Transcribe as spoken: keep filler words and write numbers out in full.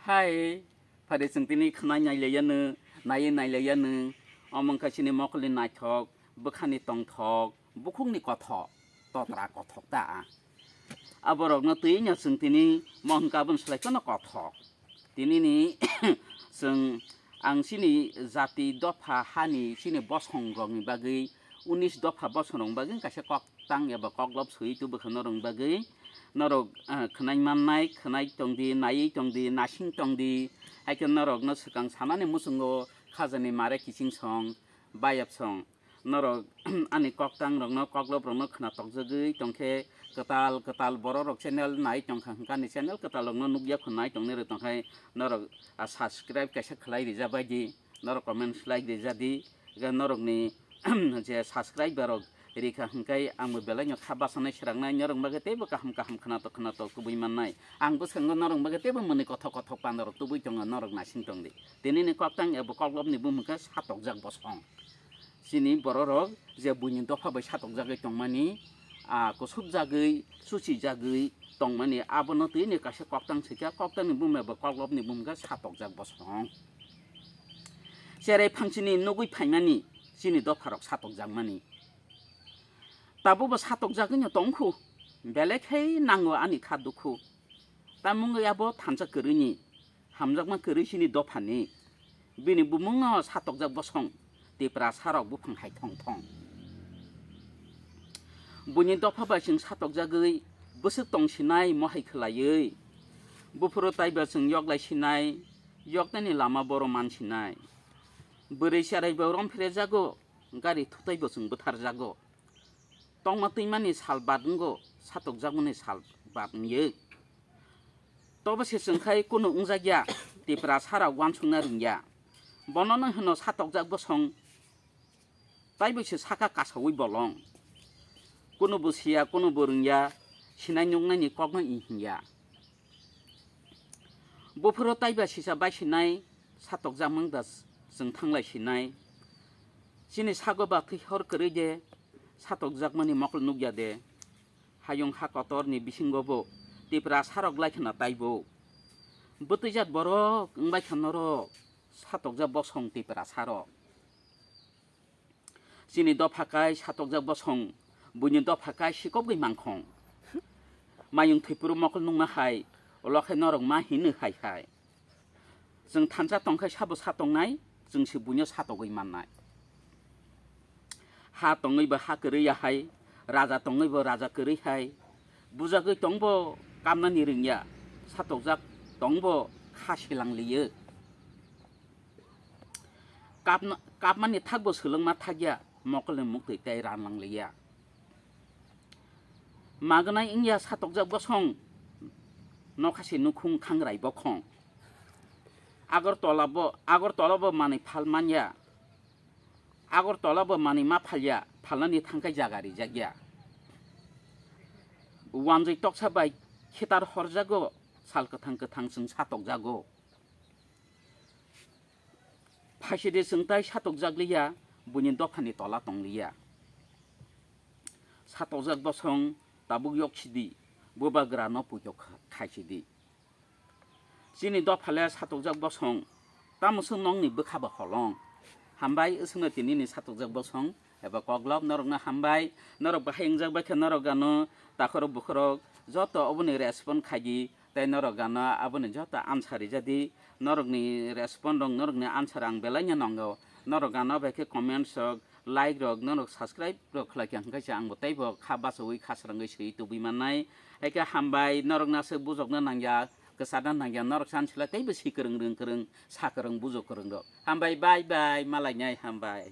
Hai, phade chwng tini khwnai nailaiyano, naiwi nailaiyano, omo wngkha chini mokolni naithok, bwkhani tongthok, bukhukni kothok, totra kothok ta. Aborokno twiwi no chwng tini mohon kabun swlai phano kothok. Tinini chwng ang chini jati dopha hani chini bosongrokni bagwi, unis dopha bosongrokni bagwi kaisa kok tang eba koklop swi tubukha norok bagwi, norok, ah, khwnai mannai, khwnai tongdi, naiwi tongdi, nasing tongdi, haikhe norokno swkang sanani muchungo khajani mare kiching song, bayap song. Norok ani koktang rokno, koklop rokno khna tokjagwi tongkhe kwtal kwtal borok rok channel nai tongkha hwnkhe ani channel kwtal rokno nukya khwnai tongni rw tongkhai norok, ah, subscribe kaisa khwlai rija baidi. Norok comment like rijadi, ega norokni je subscriber rok rikha hwnkhe angbo belaino kha bachanai srangnai, norok bagwi teibo kaham kaham khwnatok khwnatok tubui mannai. Ang bwskango norok bagwi teibo mwnwi kothok kothok pandarok tubui tongo, norok naising tongdi. Tinini koktang ebo koklopni bumung khe satokjak bosong. Chini bororok je buini dopha bai satokjagwi tongmani, ah, kusupjagwi, suchijagwi tongmani, abono tini kaisa koktang swikha, koktangni bumung ebo koklopni bumung khe satokjak bosong. Cherai phangsini nugwi phaimani chini dopharok satokjakmani. Tabukbo satokjagwino tongkhu, belai khe nango ani kha dukhu. Tamungwi abo thansa kwrwini, hamjakma kwrwi chini dophani. Bini bumungno satokjak bosong, Tiprasarok buphang hai thong thong. Buini dopha bai chwng satokjagwi bwswk tongsinai mohai khwlaiwi. Buphuru taibo chwng yoklai sinai, yoknani lama boro mansinai. Bwrwi cherai bo romphrejago, gari thutai bo chwng bwtharjago. Tongma twimani sal bad wngo, satokjakmani sal bad wngyo. Tobo se chwng khai kunu wngjakya, Tiprasarok uansukna rwngya. Bono no hwno satokjak bosong, taibo se saka kasaui bolong. Kunubo siya, kunubo rwngya, sinai nuknaini kokno i hwngya. Buphuru taiba sisa bai sinai, satokjak mang da chwng thanglai sinai. Chini sago ba thwi hor kwrwi de, satokjakmani mokol nukya de. Hayung ha kotorni bisingo bo Tiprasarok lai khna taibo. Bwtwijak borok wngbai kha norok, satokjak bosong Tiprasarok. Chini dopha kai satokjak bosong, buini dopha kai sikokgwi mangkhong. Mayung thwipru mokol nungma hai, ulo khai norok ma hino hai hai. Chwng thansa tongkhai sabo satoknai, chwng se buino satokgwi mannai. Ha tongwi bo ha kwrwi ya hai, raja tongwi bo raja kwrwi hai, bujagwi tongbo kamnani rwngya, satokjak tongbo kha silang liyo. Kapna-, kapmani thakbo swlwngma thakya, mokolni muktwi tei ranlang liya. Magnai wngya satokjak bosong, nokhasi nukhung khangrai bokhong. Agartala bo, Agartala bo manwi phal manya. Agartala bo manwi ma phalya, phalnani thangkai jaga rijakya. Wanjwi toksa bai khitar horjago, sal kwthang kwthang chwng satokjago. Phaisidi chwng tai satokjakliya, buini dophani tola tongliya. Satokjak bosong tabuk yoksidi, bubagrano puitok kha-, khaisidi. Chini dophale satokjak bosong, tamo chwng nokni bwkhabo holong. Hambai, chwngno tinini satokjak bosong eba koklop norokno hambai, norok bahai wngjak bai khe norok gano takhorok bukhorok joto oboni respond khaidi. Tei norok gano aboni joto answer rijadi, norokni respond rok, norokni answer ang belaino nango. Norok gano bai khe comments rok, like rok, norok subscribe rok khlai kha hwnkhe se angbo teibo kha bachaui kha srangwi swi tubui mannai. Haikhe hambai, norok naswk bujokna nangya, kwchana nangya, norok sansila teibo si kwrwng rwng kwrwng, sa kwrwng bujok kwrwng rok. Hambai, bye bye, malainai hambai.